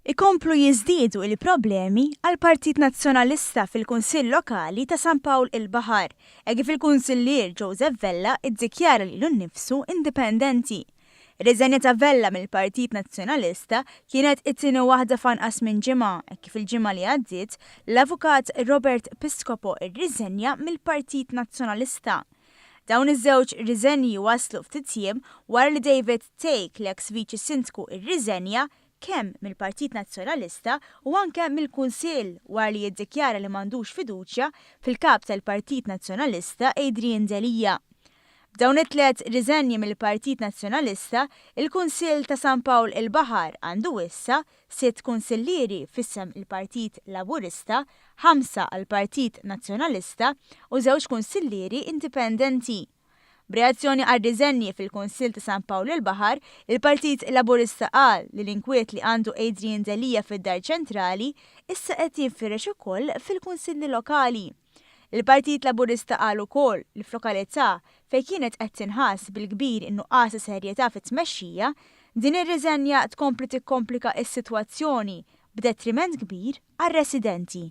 Ikomplu jiżdiedu il-problemi għall-Partit Nazzjonalista fil-Kunsill Lokali ta' San Pawl il-Baħar, hekk kif il-Kunsillier Joseph Vella ddikjara lilu nnifsu indipendenti. Ir-riżenja ta' Vella mill-Partit Nazzjonalista kienet it-tieni waħda f'anqas minn ġimgħa hekk kif il-ġimgħa li għaddiet l-Avukat Robert Piscopo rriżenja mill-Partit Nazzjonalista. Dawn iż-żewġ riżenji waslu ftit jiem wara li David Thake, l-eks Viċi Sindku rriżenja kemm mill-Partit Nazzjonalista u anke mill-Kunsill wara li jiddikjara li m'għandux fiduċja fil-Kap tal-Partit Nazzjonalista Adrian Delia. B'dawn it-tliet riżenji mill-Partit Nazzjonalista, il-Kunsill ta' San Pawl il-Baħar għandu issa sitt kunsillieri f'isem il-Partit Laburista, ħamsa għall-Partit Nazzjonalista u żewġ kunsillieri indipendenti. B'reazzjoni għar-riżenji fil-Kunsill ta' San Pawl il-Baħar, il-Partit Laburista qal li l-inkwiet li għandu Adrian Delia fid-Dar Ċentrali issa qed jinfirex ukoll fil-Kunsilli Lokali. Il-Partit Laburista qal ukoll li f'lokalità fejn kienet qed tinħass bil-kbir in-nuqqas ta' serjetà fit-tmexxija, din ir-riżenja tkompli tikkomplika s-sitwazzjoni b'detriment kbir għar-residenti.